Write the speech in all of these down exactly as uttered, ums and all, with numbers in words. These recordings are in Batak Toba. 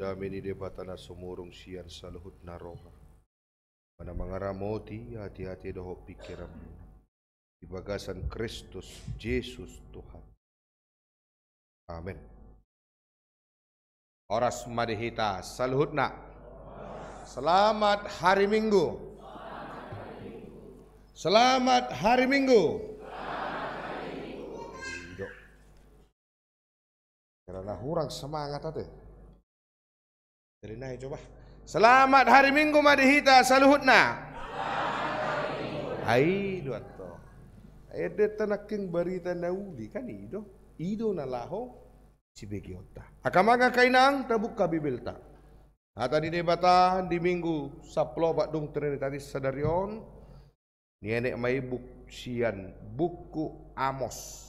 Dame ni Debata na sumurung sian saluhutna roha, na mangaramoti ateate dohot pingkiranmuna di bagasan Kristus Jesus Tuhan. Amen. Horas ma di hita saluhutna. Selamat hari Minggu. Selamat hari Minggu. Ido. Karena hurang semangat ate. Jadi naik coba. Selamat hari Minggu ma di hita saluhutna. Ai do anto. Ai deta nangkin barita na uli kan ido. Ido na laho sibegeonta. Angka amang angka inang, tabuka Bibelta. Hata ni Debata di Minggu sampulu opat dung Trinitatis sadari on. Dienet ma i buk sian buku Amos.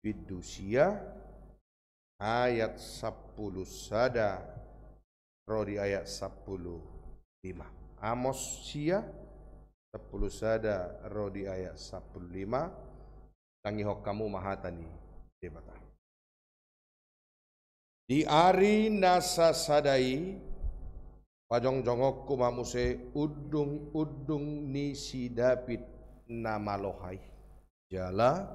Bindu sia ayat sampulu sada ro di ayat sampulu lima. Amos sia sampulu sada ro di ayat sampulu lima. Tangihon hamu ma hata ni Debata. Di ari na sasada i pajongjongonku ma muse undungundung ni si David na malo hai. Jala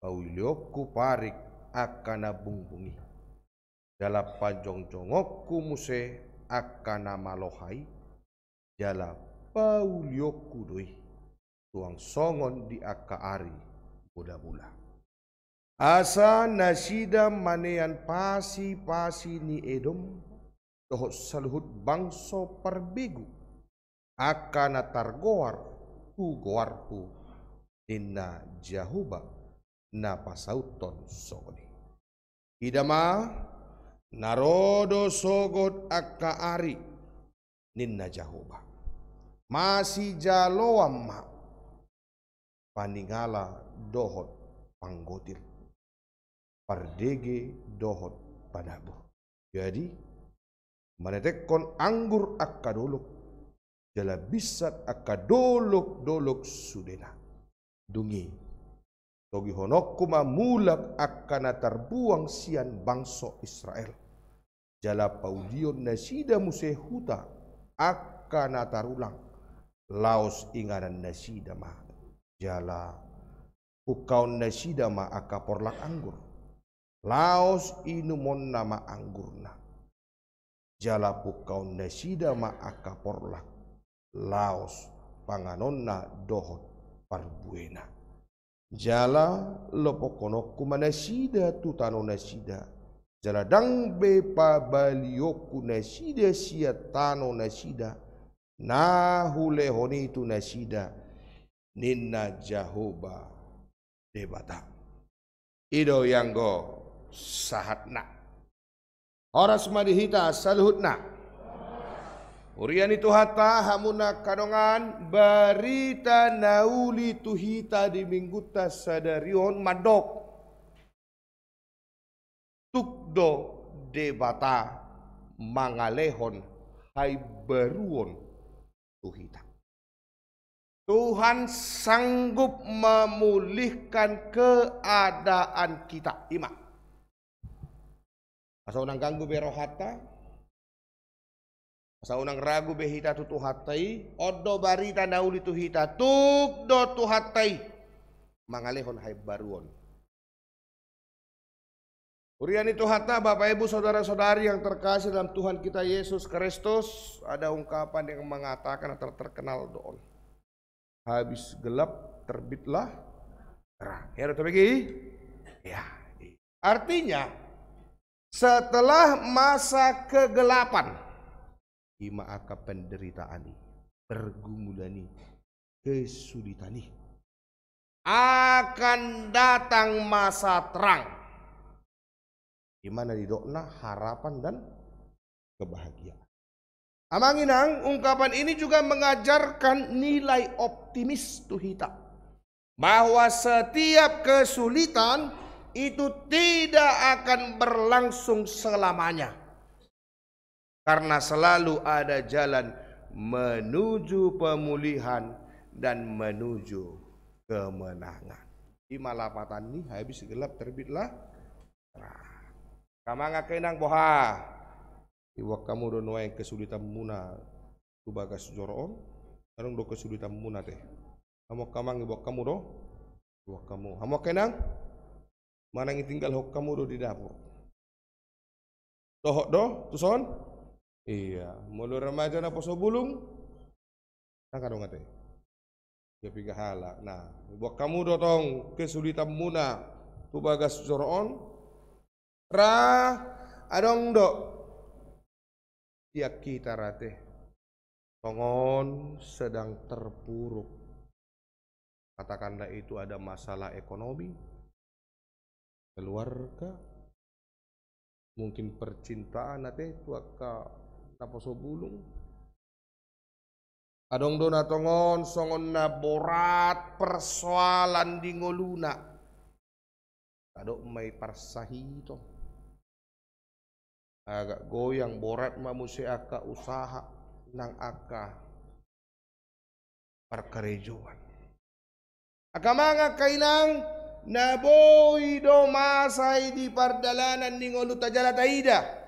paulionku parik angka na bungbung i. Jala pajongjongonku muse angka na malo hai. Jala paulionku do i. Suang songon di angka ari mula-mula. Asa nasida manean pasipasi ni Edom, dohot saluhut bangso parbegu, angka na targoar tu goarhu, ninna Jahowa na pasauthon songon i. Ida ma, na ro do sogot angka ari, ninna Jahowa. Masijaloan ma paningala dohot panggotil, pardege dohot panabuh. Jadi, manetekkon anggur angka dolok, jala binsat angka dolok-dolok sudena. Dung i, togihononku ma mulak angka na tarbuang sian bangso Israel. Jala paulion nasida muse huta angka na tarulang, laos inganan nasida ma. Jala pungkaon nasida ma angka porlak anggur, laos inumonna ma anggurna. Jala pungkaon nasida ma angka porlak, laos panganonna dohot parbuena. Jala lopokhononku ma nasida tu tano nasida, jala ndang be pabalionku nasida sian tano nasida, na hulehon i tu nasida, ninna Jahowa Debata. I do ianggo sahatna. Horas ma di hita saluhutna. Huria ni Tuhanta, hamu na angka dongan, barita na uli tu hita di Minggunta sadari on mandok. Tuk do Debata mangalehon haimbaruon tu hita. Tuhan sanggup memulihkan keadaan kita. I ma. Asa unang ganggu be rohanta. Asa unang ragu be hita tu Tuhanta i. On do barita na uli tu hita. Tuk do Tuhanta i mangalehon haimbaruon. Huria ni Tuhanta, Bapak Ibu Saudara-saudari yang terkasih dalam Tuhan kita Yesus Kristus, ada ungkapan yang mengatakan atau terkenal do on. Habis gelap, terbitlah terang. Ya, udah tabege? Ya. Artinya, setelah masa kegelapan, i ma angka penderitaan i, pergumulan i, kesulitan i, akan datang masa terang. I ma na didokna harapan dan kebahagiaan. Amang inang, ungkapan ini juga mengajarkan nilai optimis tu hita. Bahwa setiap kesulitan itu tidak akan berlangsung selamanya. Karena selalu ada jalan menuju pemulihan dan menuju kemenangan. I ma lapatan ni habis gelap terbitlah terang. Angka amang angka inang, boha? Iboan hamu do nuaeng kesulitanmuna tu bagas joro on? Adong do kesulitanmuna ate? Hamu angka amang, iboan hamu do? Iboan hamu. Hamu angka inang? Manang ditinggalhon hamu do di dapur? Dohot do tuson? Ia, molo remaja naposo bulung, ndang adong ate. Ia piga halak. Nah, iboan hamu do tong kesulitanmuna tu bagas joro on? Ra adong do di hita ra ate, tongon sedang terpuruk. Katakanlah itu ada masalah ekonomi, keluarga, mungkin percintaan ate tu angka naposo bulung. Adong do na tongon songon na borat persoalan di ngoluna. Tadok ma i parsahiton. Agak goyang, borat ma muse angka usaha nang angka parkarejoan. Angka amang, angka inang, na boi do masa i di pardalanan ni ngolunta jala taida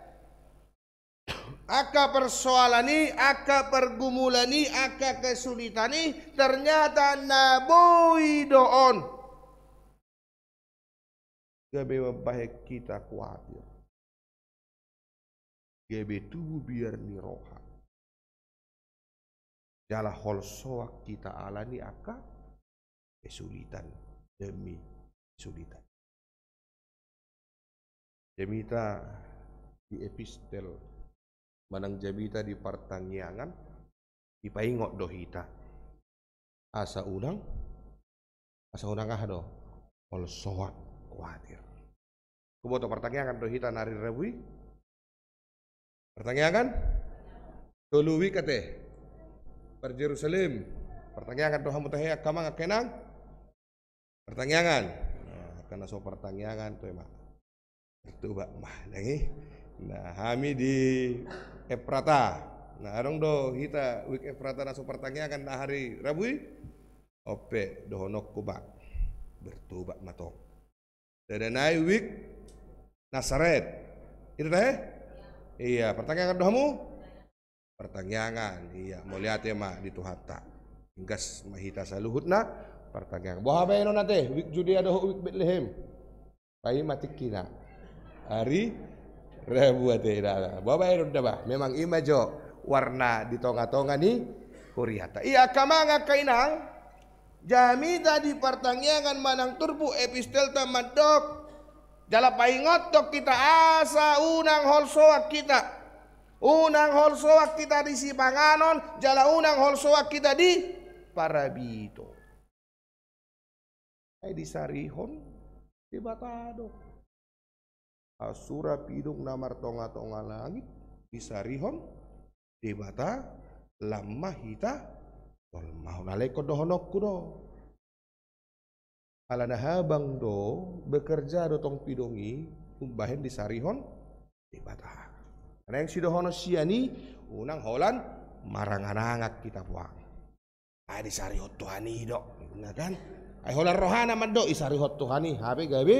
angka persoalan i, angka pergumulan i, angka kesulitan i, ternyata na boi do on gabe mambahen hita kuatir, gabe tubu biar ni roha, jala holsoan hita alani angka kesulitan demi kesulitan. Jamita di epistel manang jamita di partangiangan, dipaingot do hita asa unang, asa unang aha do? Holsoan, kuatir. Huboto partangiangan do hita na ari Rabu i? Partangiangan? Tolu wik ate? Par Jerusalem. Partangiangan do hamu tahe, angka amang, angka inang? Partangiangan. Nah, angka na so partangiangan toe ma, bertobat ma nang i. Nah, hami di Efrata. Nah, adong do hita wik Efrata na so partangiangan na ari Rabu i? On pe dohononku ma, bertobat ma tong. Sada nai wik Nasaret. Ida tahe? Ia, partangiangan do hamu? Partangiangan. Ia, mauliate ma di Tuhanta. Ringgas ma hita saluhutna partangiangan. Boha baenon ate wik Judea dohot wik Betlehem? Paima tingkina. Ari Rabu ate da. Boha baenon da bah? Memang i ma jo warna di tongatonga ni huriata. Ia, angka amang, angka inang, jamita di partangiangan manang turpuk epistelta mandok, jala paingothon hita asa unang holsoan hita, unang holsoan hita di sipanganon, jala unang holsoan hita di parabiton. Ai disarihon Debata do. Sura pidong na martongatonga langit disarihon Debata, lam ma hita jolmahon. Alai ingkon dohononku do, alana habang do, bekerja do tong pidong i umbahen disarihon Debata. Naeng sidohonon sian i, unang holan maranganangan hita puang. Ai disarihon Tuhan i do, na kan? Ai holan rohana mandok, disarihon Tuhan i, hape gabe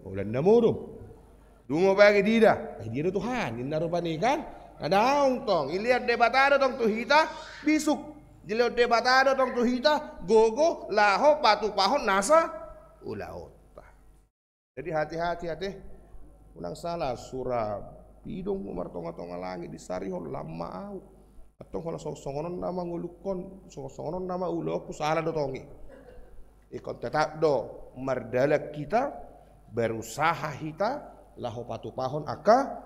holan na modom. Dung bagi diida, ai dia do Tuhan, ninna rupani kan? Ndang tong, dilehon Debata do tong tu hita bisuk, dilehon Debata do tong tu hita gogo laho patupahon nasa ulaonta. Jadi hati-hati ate, unang sala, sura pidong martongatonga langit disarihon, lam ma ahu. Antong holan songon-songon on nama ngolungkon, songon-songon on nama ulaonku, sala do tong i. Ingkon tetap do mardalan hita, berusaha hita laho patupahon angka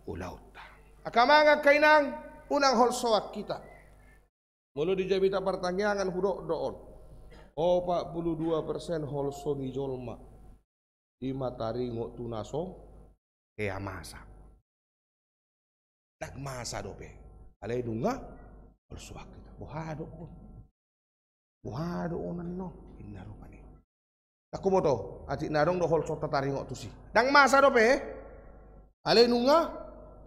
ulaonta. Angka amang, angka inang, unang holsoan hita. Molo di jamita partangiangan hudok do on, opat puluh dua persen holso ni jolma i ma taringot tu na so hea masa. Ndang masa dope, alai nunga holsoan hita. Boha do on? Boha do on annon? Ninna rupani. Ndang huboto, atik na adong do holsonta taringot tusi. Ndang masa dope, alai nunga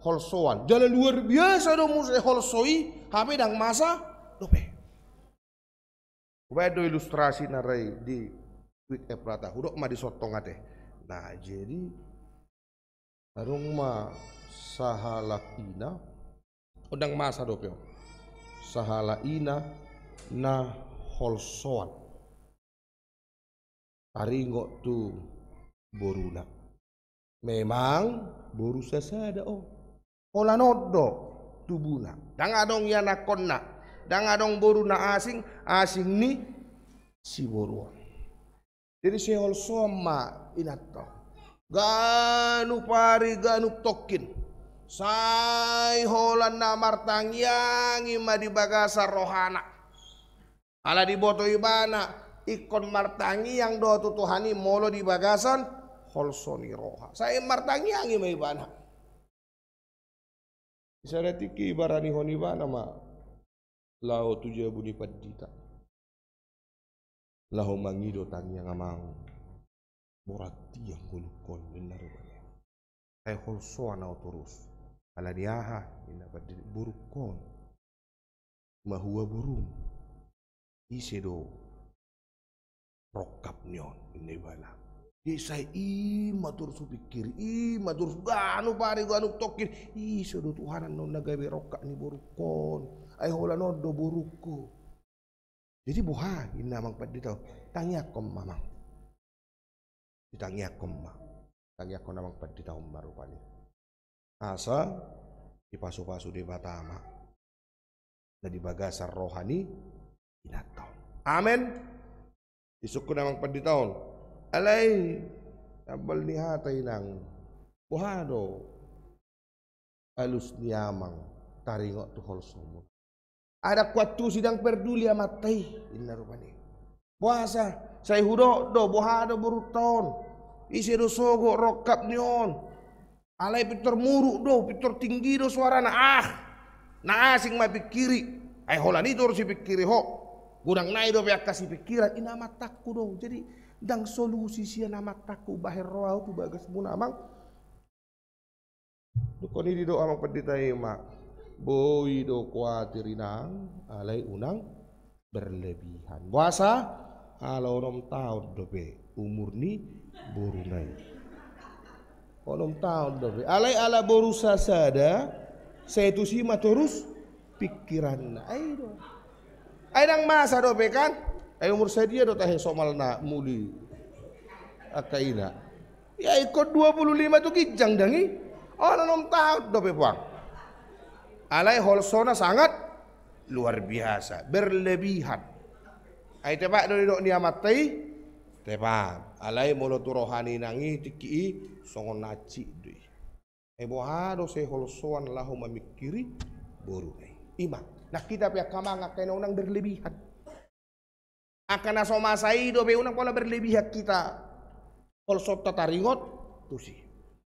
holsoan. Jala luar biasa do muse holso i, hape ndang masa dope. Hubaen do ilustrasi na ra i di wik Efrata. Hudok ma dison tong ate. Nah, jadi adong ma sahalak ina, ndang masa dope on. Sahalak ina na holsoan taringot tu boruna. Memang boru sasada on. Holan on do tubuna. Ndang adong ianakkonna. Ndang adong boru na asing, asing ni siboru on. Jadi sai holsoan ma inanta on. Ganup ari, ganup tongkin. Sai holan na martangiangi ma di bagasan rohana. Ala diboto ibana, ingkon martangiang do tu Tuhan i molo di bagasan holso ni roha. Sai martangiangi ma ibana. Di sada tingki ibaranihon ibana ma laho tu jabu ni pandita. Laho mangido tangiang amang. Borat ia ngolungkon, ninna rupani. Sai holsoan au torus. Alani aha, ninna pandita, borungkon. Mahua borung. Ise do rongkap ni on, ninna ibana. Jadi sai i ma torus hupingkiri, i ma torus ganup ari, ganup tongkin. Ise do Tuhan annon na gabe rongkap ni borungkon. Ai holan on do borungku. Jadi boha, ninna amang pandita on. Tangiangkon ma amang. Ditangiangkon ma. Tangiangkon amang pandita on ma rupani. Asa dipasupasu Debata ma na di bagasan roha ni inanta on. Amen. Disungkun amang pandita on. Alai tambal ni hata inang. Boha do alus ni amang taringot tu holsomu? Ndang huantusi, ndang perduli amanta i, ninna rupani. Boasa, sai hudok do boha do borunta on. Ise do sogot rongkap ni on. Alai pintor muruk do, pintor tinggi do suarana. Ah, na asing ma hupingkiri. Ai holan i torus hupingkiri ho. Godang nai dope angka sipingkiran, i na amantangku do. Jadi ndang solusi sian amantangku bahen rohau tu bagasmuna amang. Dung i didok amang pandita i ma, boi do kuatir inang, alai unang berlebihan. Boasa? Ala onom taon dope umur ni boruna i. Onom taon dope. Alai ala boru sasada, sai tusi ma torus pingkiranna. Ai do. Ai ndang masa dope kan? Ai umur sadia do tahe somalna muli angka ina? Ya ingkon dua puluh lima tu ginjang dang i. Onom taon dope puang. Alai holsona sangat luar biasa, berlebihan. Ai tepat do didok ni amanta i? Tepat. Alai molo tu roha ni inang i tingki i songon na hansit do i. Ai boha do sai holsoan laho mamingkiri boruna i? I ma. Nang hita pe angka amang angka inang unang berlebihan. Angka na so masa i dope unang pola berlebihan hita holsonta taringot tusi.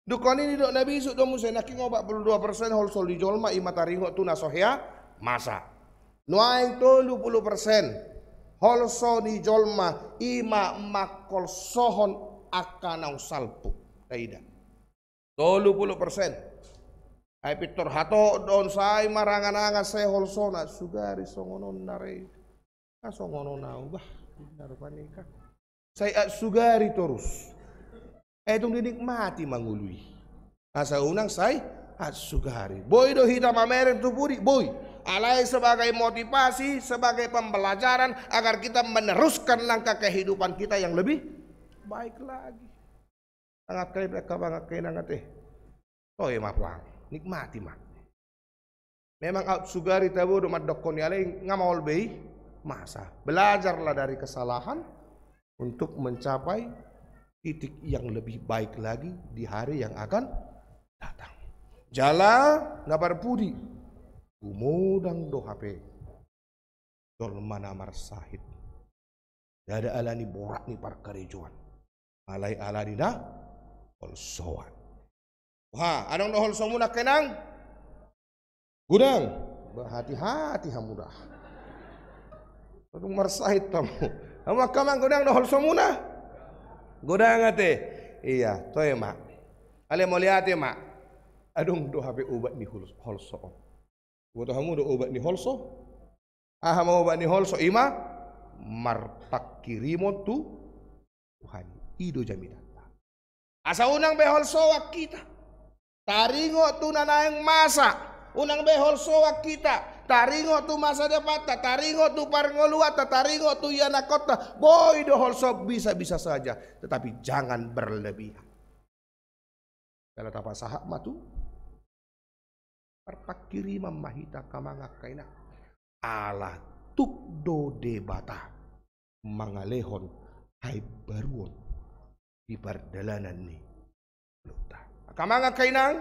Dung i didok na bisuk do muse nangkin opat puluh dua persen holso ni jolma i ma taringot tu na so hea masa. Nuaeng tolu puluh persen holso ni jolma i ma mangholsohon angka naung salpu. Taida. Tolu puluh persen. Ai pintor hatop do on, sai marangan-angan, sai holsona, sugari songon on nari. Ah, songon on au bah, ninna rupani kan. Sai atsugari torus. Ai tung dinikmati ma ngolu i. Asa unang sai atsugari. Boi do hita mamereng tu pudi, boi. Alai sebagai motivasi, sebagai pembelajaran agar kita meneruskan langkah kehidupan kita yang lebih baik lagi. Angka i pe angka amang angka inang ate. Toe ma puang, nikmati ma. Memang aut sugari tabo do mandokkon i, alai nga maol be i masa. Belajarlah dari kesalahan untuk mencapai titik yang lebih baik lagi di hari yang akan datang. Jala na parpudi, gumodang do hape jolma na marsahit. Ndada alani borat ni parkarejoan. Alai alani na holsoan. Boha, adong do holsomuna angka inang? Godang. Bah, hati-hati hamu da. Adong marsahit hamu. Hamu angka amang godang do holsomuna? Godang ate. Ia, toe ma. Alai mauliate ma. Adong do hape obat ni hol-, holso on. Boto hamu do obat ni holso? Aha ma obat ni holso? I ma marpanghirimon tu Tuhan i. I do jaminanta. Asa unang be holsoan hita. Taringot tu na naeng masa, unang be holsoan hita. Taringot tu masa depanta, taringot tu parngoluanta, taringot tu ianakhonta. Boi do holsoan, bisa-bisa saja, tetapi jangan berlebihan. Jala tapasahat ma tu parpangkiriman ma hita, angka amang, angka inang. Ala tuk do Debata mangalehon haimbaruon di pardalanan ni ngolunta. Angka amang, angka inang,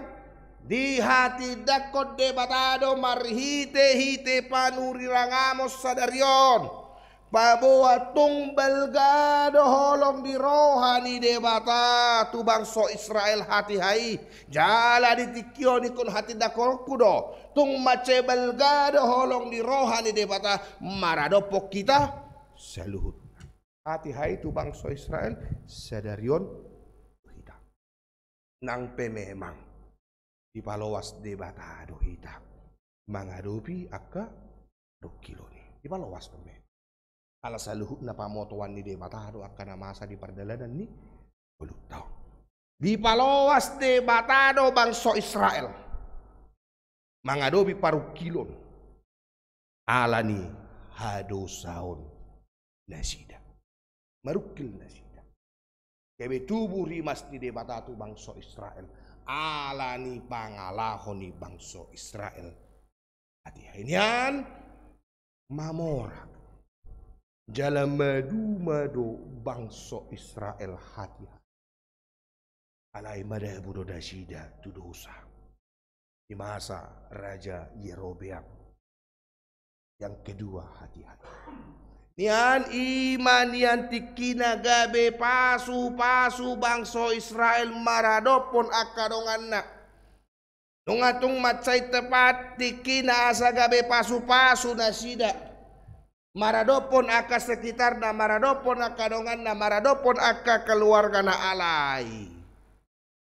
dihatindangkon Debata do marhite-hite panurirang Amos sadari on. Paboa tung balga do holong ni roha ni Debata tu bangso Israel hatiha i. Jala di tingki on ingkon hatindangkonku do, tung mansai balga do holong ni roha ni Debata maradophon hita saluhutna. Hatiha i tu bangso Israel sadari on tu hita. Nang pe memang dipaloas Debata do hita mangadopi angka rungkilon i. Dipaloas do memang. Ala saluhutna pamotoan ni Debata do angka na masa di pardalanan ni ngolunta on. Dipaloas Debata do bangso Israel mangadopi parungkilon ala ni hadosaon nasida. Marungkil nasida. Gabe tubu rimas ni Debata tu bangso Israel ala ni pangalaho ni bangso Israel. Hatiha i nian mamora jala maduma do bangso Israel hatiha i. Alai madabu do nasida tu dosa di masa Raja Yerobeam yang kedua hatiha i. Nian i ma nian tingkina gabe pasu-pasu bangso Israel maradophon angka donganna. Nunga tung mansai tepat tingkina asa gabe pasu-pasu nasida maradophon angka sekitarna, maradophon angka donganna, maradophon angka keluargana, alai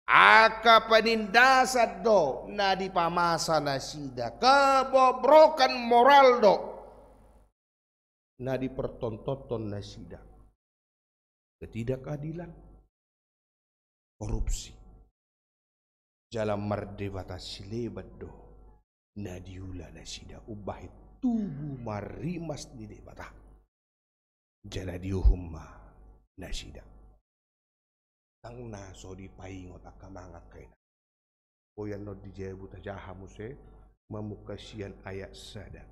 angka penindasan do na dipamasa nasida, kebobrokan moral do na dipertontonhon nasida, ketidakadilan, korupsi, jala mardebata sileban do na diula nasida. Umbahen tubu ma rimas ni Debata jala diuhum ma nasida. Ndang na so dipaingot, angka amang, angka inang. Boi annon di jabu tajaha muse mamungka sian ayat sada.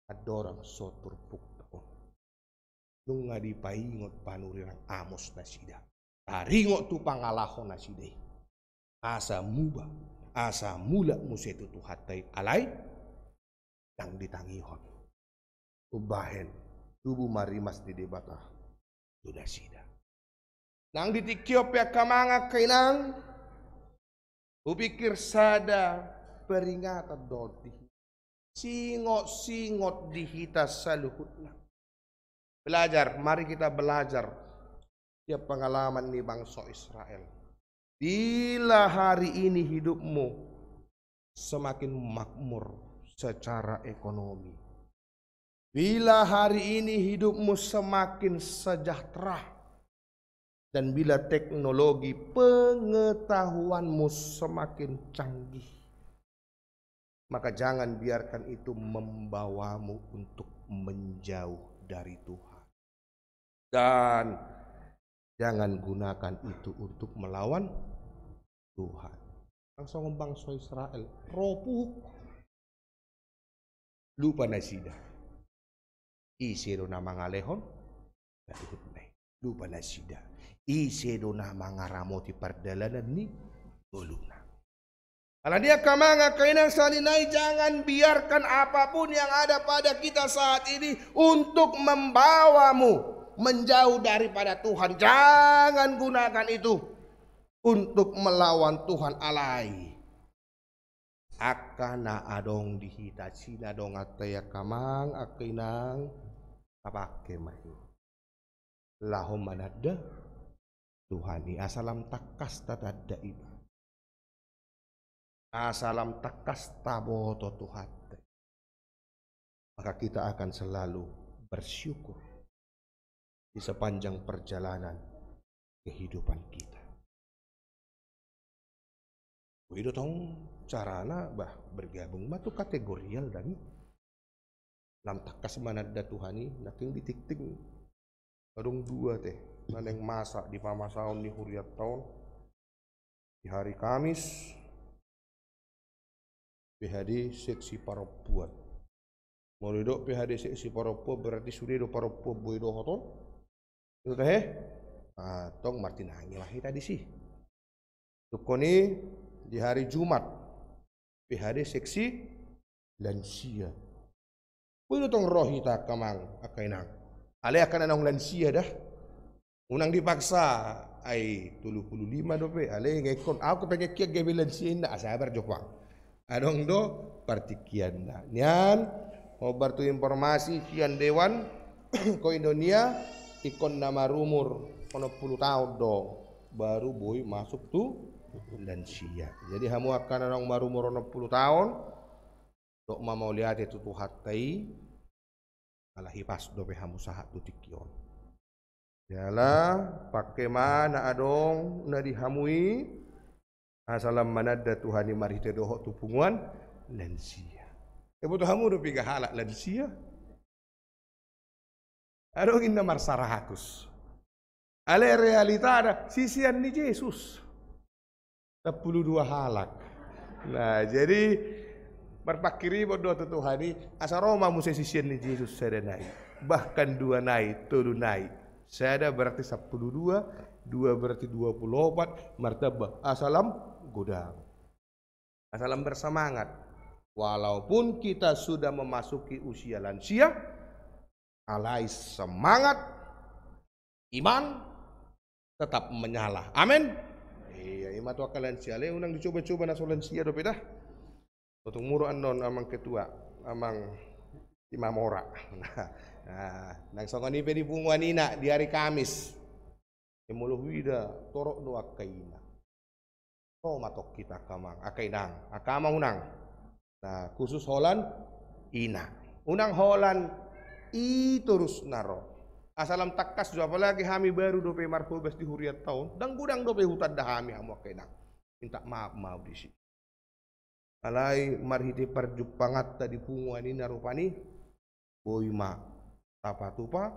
Andorang so turpukta on, nunga dipaingot panurirang Amos nasida. Taringot tu pangalaho nasida i. Asa muba, asa mulak muse tu Tuhanta i, alai ndang ditangihon. Umbahen tubu ma rimas ni Debata tu nasida. Nang di tingki on pe, angka amang, angka inang, hupikir sada peringatan do on di hita, singot-singot di hita saluhutna. Belajar, mari kita belajar sian pengalaman ni bangso Israel. Bila hari ini hidupmu semakin makmur secara ekonomi, bila hari ini hidupmu semakin sejahtera, dan bila teknologi pengetahuanmu semakin canggih, maka jangan biarkan itu membawamu untuk menjauh dari Tuhan. Dan jangan gunakan itu untuk melawan Tuhan. Langsung bangso Israel, ro puhuk. Lupa nasida ise do na mangalehon na huhutna i. Lupa nasida ise do na mangaramoti pardalanan ni ngoluna. Alani i, angka amang, angka inang, sahali nai jangan biarkan apapun yang ada pada kita saat ini untuk membawamu menjauh daripada Tuhan. Jangan gunakan itu untuk melawan Tuhan, alai angka na adong di hita, sinadonganta i, angka amang, angka inang, tapake ma i laho mananda Tuhan i, asa lam tangkas tatanda iba, asa lam tangkas taboto Tuhanta i. Maka kita akan selalu bersyukur di sepanjang perjalanan kehidupan kita. I do tong carana, bah, bergabung ma tu kategorial dang i. Lam tangkas mananda Tuhan i, nangkin di tingting. Adong dua te, na naeng masa di pamasaon ni hurianta on. Di hari Kamis, P H D seksi parompuan. Molo didok P H D seksi parompuan, berarti sude do parompuan boi dohot on. Itu teh, eh? Ah, tong martinangi ma hita disi. Tungkon i di hari Jumat, P H D seksi lansia. Boi do tong ro hita angka amang, angka inang. Alai angka na naung lansia da. Unang dipaksa, ai tolu pulu lima dope, alai nga ingkon, au kepengen kian gabe lansia inna, ah, sabar jo pang. Adong do partingkianna. Nian, hombar tu informasi sian dewan, Koinonia, ingkon na marumur onom pulu taon do, baru boi masuk tu lansia. Jadi hamu angka na naung marumur onom pulu taon, dok ma mauliate tu Tuhanta i, ala hipas dope hamu sahat tu tingki on. Jala, pangke ma na adong na di hamu i, asa lam mananda Tuhan i marhite dohot tu punguan lansia. Iboto hamu do piga halak lansia? Adong inna marsaratus. Alai realitana, sisean ni Jesus. Sampulu dua halak. Nah, jadi marpanghirimon do tu Tuhan i, asa ro ma muse sisean ni Jesus sada nai. Bahkan dua nai, tolu nai. Sada berarti sampulu dua, dua berarti dua pulu opat, martamba, asa lam godang. Asa lam bersemangat. Walaupun kita sudah memasuki usia lansia, alai semangat iman tetap menyala. Amin. Iya, ima tu angka lansia, alai unang dicoba-coba na so lansia dope da. Tongtong muruk annon amang ketua, amang imam ora. Nah, nah, nang songon i pe di punguan ina di hari Kamis. Molo huida torop do angka ina. Ro ma tong hita angka amang, angka inang, angka amang unang. Nah, khusus holan ina. Unang holan i torus na ro. Asa lam tangkas jo, apalagi hami baru dope marhobas di hurianta on. Ndang godang dope hutanda hami hamu angka inang. Minta maaf ma au disi. Alai marhite parjumpanganta di punguan ina rupani, boi ma tapatupa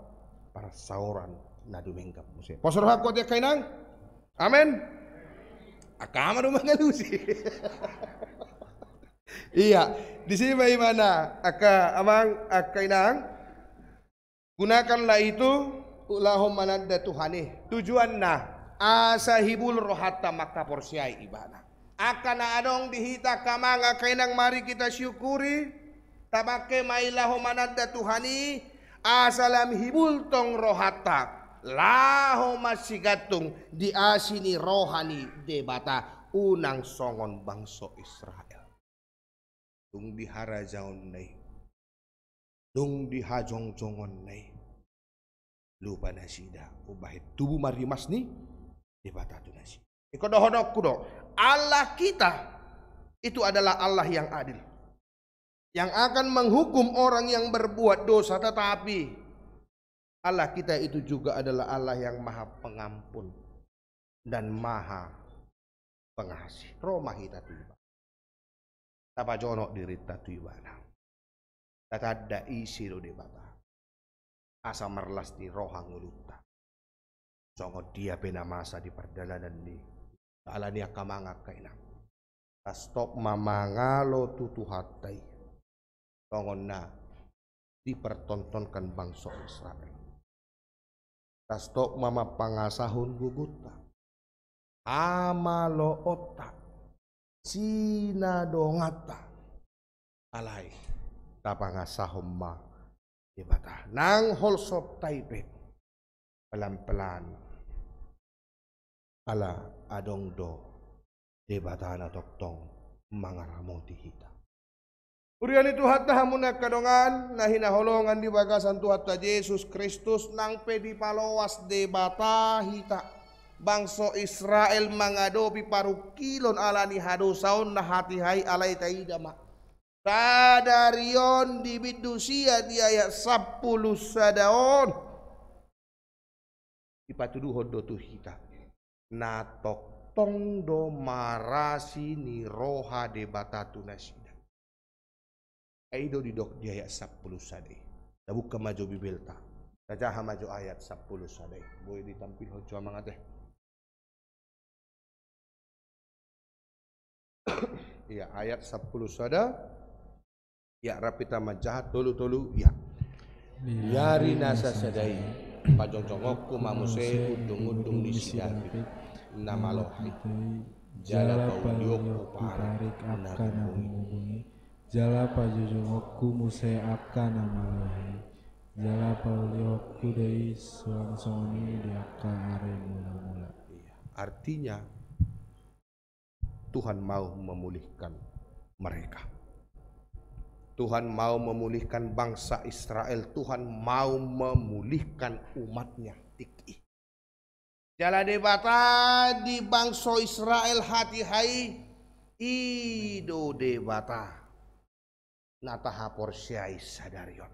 parsaoran na dumenggan muse. Pos rohangku ate angka inang. Amen. Angka amang do mangalusi. Iya, disi ma imana angka amang, angka inang. Gunakanlah itu laho mananda Tuhan i. Tujuanna, asa hibul rohanta mangkaporseai ibana. Angka na adong di hita angka amang, angka inang, mari kita syukuri. Tapangke ma i laho mananda Tuhan i, asa lam hibul tong rohanta laho masigantung di asi ni roha ni Debata, unang songon bangso Israel. Dung di harajaonna i, dung di hajongjongonna i, lupa nasida umbahen tubu ma rimas ni Debata tu nasida. Ingkon dohononku do, Allah kita itu adalah Allah yang adil, yang akan menghukum orang yang berbuat dosa, tetapi Allah kita itu juga adalah Allah yang Maha Pengampun dan Maha Pengasih. Ro ma hita tu ibana. Tapajonok dirinta tu ibana. Tatanda ise do Debata. Asa marlas ni roha ngolunta. Songon dia pe na masa di pardalanan ni. Alani angka amang, angka inang. Tastop ma mangalo tu Tuhanta i. Songon na dipertontonkan bangso Israel. Tastop ma mampangasahon gogonta, hamaloonta, sinadonganta. Alai tapangasahon ma Debata nang holsonta i pe. Pelan-pelan. Ala adong do Debata na tongtong mangaramoti hita. Huria ni Tuhanta, hamu na angka dongan na hinaholongan di bagasan Tuhanta Jesus Kristus, nang pe dipaloas Debata hita, bangso Israel mangadopi parungkilon ala ni hadosaonna hatiha i, alai taida ma. Sadari on di bindu sia di ayat sampulu sada on, dipatuduhon do tu hita na tong tong do marasi ni roha Debata tu nasida. Ai i do didok di ayat sampulu sada i. Tabuka ma jo Bibelta. Tajaha ma jo ayat sampulu sada i. Boi ditampilhon jo amang ate. Ia, ayat sampulu sada. Ia, rap hita manjaha tolu tolu, ia. Di ari na sasada i, pajongjongonku ma muse undungundung ni si Daud na malo hahit, jala paulionku parik angka na mungubung i, jala pajongjongonku muse angka na malo hahit, jala paulionku do i suang songon i di angka ari mulamula. Ia, artinya, Tuhan mau memulihkan mereka. Tuhan mau memulihkan bangsa Israel. Tuhan mau memulihkan umat-Nya. Tingki i. Jala Debata di bangso Israel hatiha i, i do Debata na tahaporseai sadari on.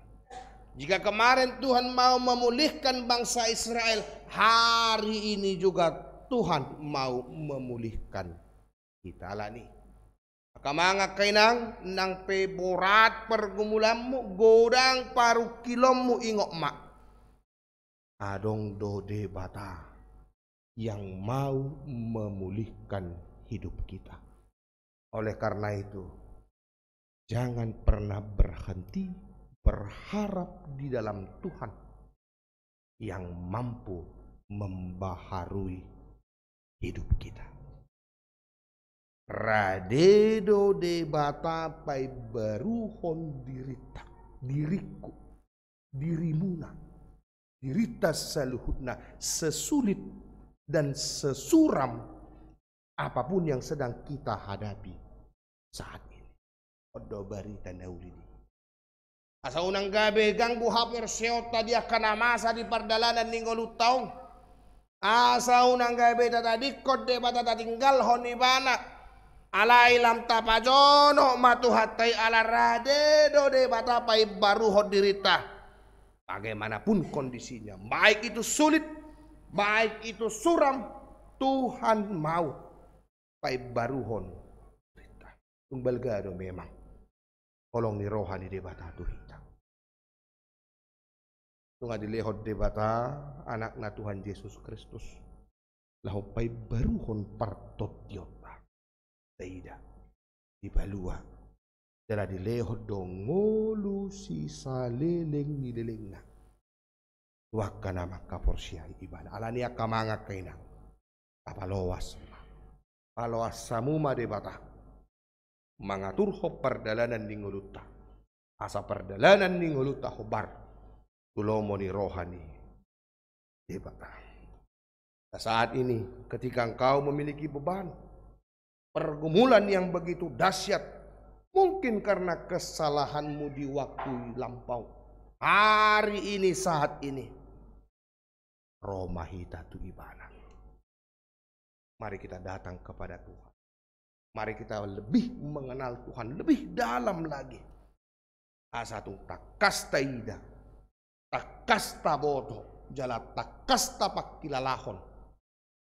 Jika kemarin Tuhan mau memulihkan bangsa Israel, hari ini juga Tuhan mau memulihkan kita. Alani i, angka amang, angka inang, nang pe borat pergumulanmu, godang parungkilonmu, ingot ma, adong do Debata yang mau memulihkan hidup kita. Oleh karena itu, jangan pernah berhenti berharap di dalam Tuhan yang mampu membaharui hidup kita. Rade do Debata paimbaruhon dirinta, diringku, dirimuna, dirinta saluhutna, sesulit dan sesuram apapun yang sedang kita hadapi saat ini. On do barita na uli i. Asa unang gabe ganggu haporseaonta di angka na masa di pardalanan ni ngolunta on. Asa unang gabe tatadingkon Debata, tatinggalhon Ibana. Alai lam tapajonok ma Tuhanta i, ala rade do Debata paimbaruhon dirinta. Bagaimanapun kondisinya, baik itu sulit, baik itu suram, Tuhan mau paimbaruhon dirinta. Tung balga do memang holong ni roha ni Debata tu hita. Nunga dilehon Debata Anakna Tuhan Jesus Kristus laho paimbaruhon partondionta. Taida, dipalua, jala dilehon do ngolu sisaleleng ni lelengna tu angka na mangkaporseai Ibana. Alani i, angka amang, angka inang, tapaloas ma, paloas hamu ma Debata mangaturhon pardalanan ni ngolunta, asa pardalanan ni ngolunta hombar tu lomo ni roha ni Debata. Nah, saat ini, ketika engkau memiliki beban, pergumulan yang begitu dahsyat, mungkin karena kesalahanmu di waktu lampau, hari ini, saat ini, ro ma hita tu Ibana. Mari kita datang kepada Tuhan. Mari kita lebih mengenal Tuhan lebih dalam lagi. Asa tung tangkas taida, tangkas taboto, jala tangkas tapangkilalahon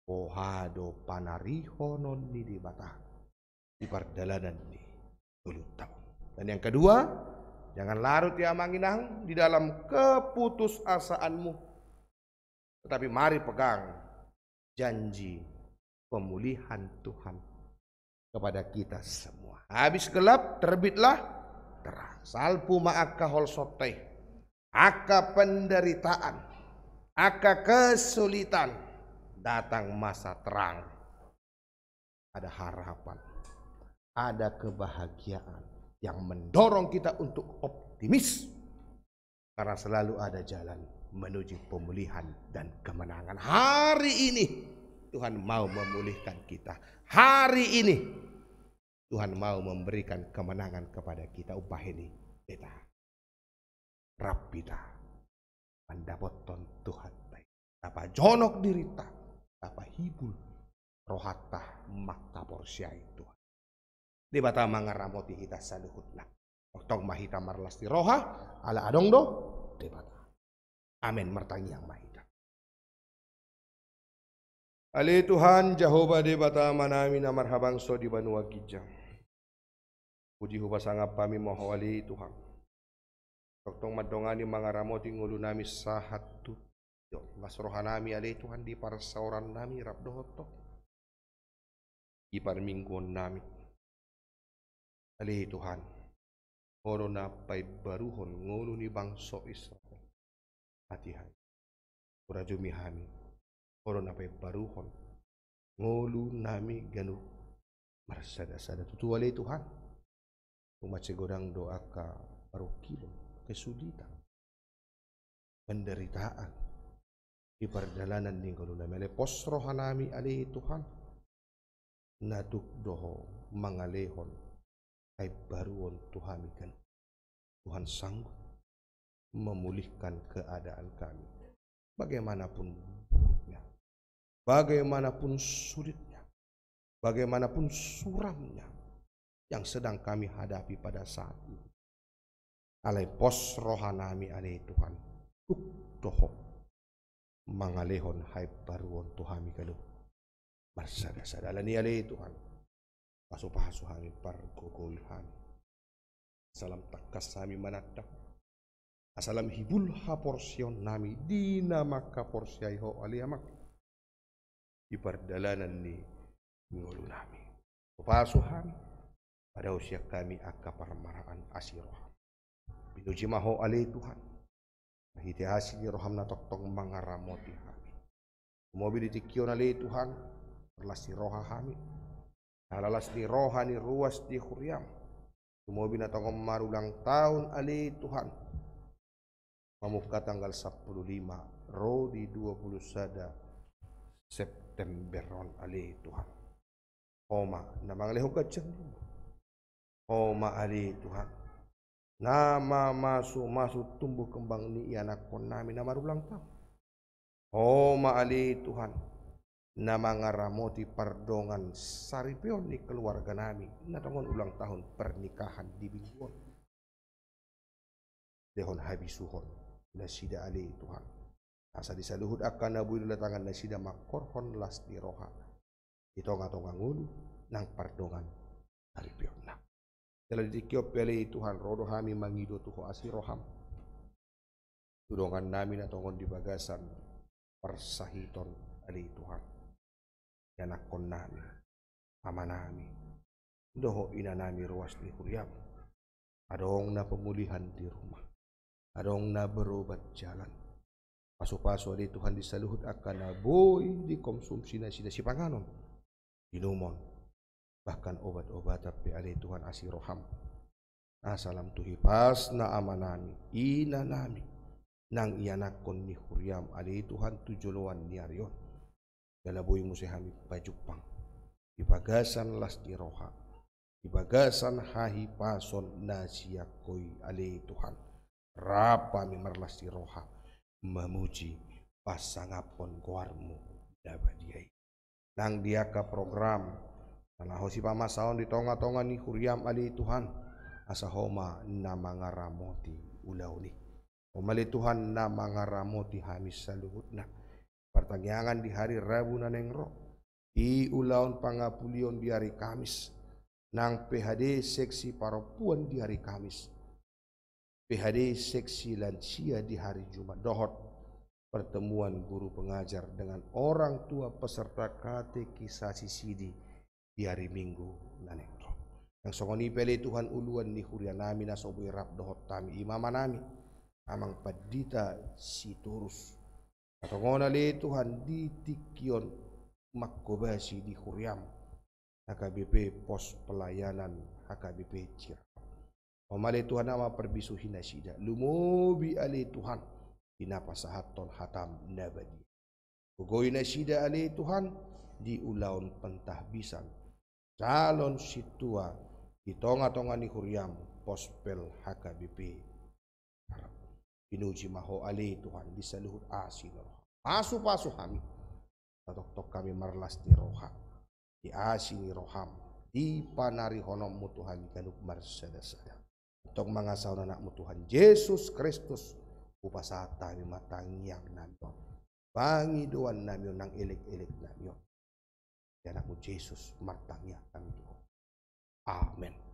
boha do panarihonon ni Debata di pardalanan ni ngolunta on. Dan yang kedua, jangan larut, ya amang inang, di dalam keputusasaanmu. Tetapi mari pegang janji pemulihan Tuhan kepada kita semua. Habis gelap, terbitlah terang. Salpu ma angka holsonta i, angka penderitaan, angka kesulitan, datang masa terang. Ada harapan, ada kebahagiaan yang mendorong kita untuk optimis. Karena selalu ada jalan menuju pemulihan dan kemenangan. Hari ini Tuhan mau memulihkan kita. Hari ini Tuhan mau memberikan kemenangan kepada kita. Umpama i, beta, rap hita mandapothon Tuhanta i. Tapajonok dirinta, tapahibul rohanta mangkaporseai Tuhan. Debata mangaramoti hita saluhutna. Tongtong ma hita marlas ni roha, ala adong do Debata. Amen. Martangiang ma hita. Ale Tuhan Jahowa Debata Amanami na marhabangso di banua ginjang. Puji hupasangap hami ma Ho ale Tuhan. Tongtong mandongani mangaramoti ngolunami sahat tu las rohanami ale Tuhan di parsaorannami rap dohot Ho. Di parmingguonnami. Ale Tuhan, Ho do na paimbaruhon ngolu ni bangso Israel. Hatiha i. Hurajumi hami. Ho do na paimbaruhon ngolunami ganup marsadasada. Tutu ale Tuhan. Tung mansai godang do angka parungkilon, kesulitan, penderitaan di pardalanan ni ngolunami. Alai pos rohanami ale Tuhan. Na tuk do Ho mangalehon haimbaruon tu hami kan. Tuhan sanggup memulihkan keadaan kami. Bagaimanapun buruknya, bagaimanapun sulitnya, bagaimanapun suramnya yang sedang kami hadapi pada saat ini. Alai pos rohanami ale Tuhan. Tuk do Ho mangalehon haimbaruon tu hami ganup marsadasada. Alani ale Tuhan. Pasupasu hami pargogoi hami. Asa lam tangkas hami mananda. Asa lam hibul haporseaonnami di na mangkaporseai Ho ale Amang. Di pardalanan ni ngolunami. Pasu hami. Padaosian hami angka parmaraan asi roham. Pinuji ma Ho ale Tuhan. Marhite asi ni roham na tongtong mangaramoti hami. Tumobi di tingki on ale Tuhan. Marlas ni roha hami. Ala las ni roha ni ruas ni huriam. Tumobi na tongon marulang tahun ale Tuhan. Mamungka tanggal sampulu lima ro di dua puluh sada September on ale Tuhan. Ho ma na mangalehon ganjang ni umur. Ho ma ale Tuhan. Na mamasumasu tumbuh kembang ni ianakkonnami na marulang tahun. Ho ma ale Tuhan. Na mangaramoti pardongan saripeon ni keluarganami. Na tongon ulang tahun pernikahan di minggu on. Lehon habisuhon nasida ale Tuhan. Asa di saluhut angka na boi do latangan nasida mangkorhon las ni roha. Di tonga-tonga ngolu nang pardongan saripeonna. Jala di tingki on pe ale Tuhan ro do hami mangido tu Ho asi roham. Tu dongannami na tongon di bagasan parsahiton ale Tuhan. Ianakkonnami, amanami, dohot inanami ruas ni huriam. Adong na pemulihan di rumah. Adong na berobat jalan. Pasupasu ale Tuhan di saluhut angka na boi dikonsumsi nasida sipanganon, inumon, bahkan obat-obatan pe ale Tuhan asi roham. Asa lam tu hipasna amanami, inanami, nang ianakkon ni huriam ale Tuhan tu joloan ni ari on. Jala boi muse hami pajumpang di bagasan las ni roha, di bagasan hahipason na sian Ho i ale Tuhan. Rap hami marlas ni roha mamuji pasangaphon goarmu na badia i. Nang di angka program na laho sipamasaon di tonga-tonga ni huriam ale Tuhan, asa Ho ma na mangaramoti ulaon i. Ho ma ale Tuhan na mangaramoti hami saluhutna. Partangiangan di hari Rabu na naeng ro, di ulaon pangapulion di hari Kamis, nang P H D seksi parompuan di hari Kamis, P H D seksi lansia di hari Jumat dohot pertemuan guru pengajar dengan orang tua peserta katekisasi sidi di hari Minggu na naeng ro. Nang songon i pe ale Tuhan uluan ni hurianami na so boi rap dohot hami i ma amanami Amang Pandita Sitorus. Na tongon ale Tuhan di tingki on mangkobasi di huriam H K B P pos pelayanan H K B P Cirebon. Ho ma ale Tuhan na mambisuhi nasida. Lumobi ale Tuhan di na pasahathon hatam na badia. Gogoi nasida ale Tuhan di ulaon pentahbisan calon sintua di tonga-tonga ni huriam pos pel H K B P. Pinuji ma Ho ale Tuhan di saluhut asi ni roha. Pasu-pasu hami. Tatoktok hami marlas ni roha di asi ni roham, di panarihononmu tu hami ganup marsada-sada. Tong mangasahon anakmu Tuhan Jesus Kristus, hupasahat hami ma tangiangnami on, pangidoannami on nang elek-eleknami on. di Anakmu Jesus martangiang hami tu Ho. Amen.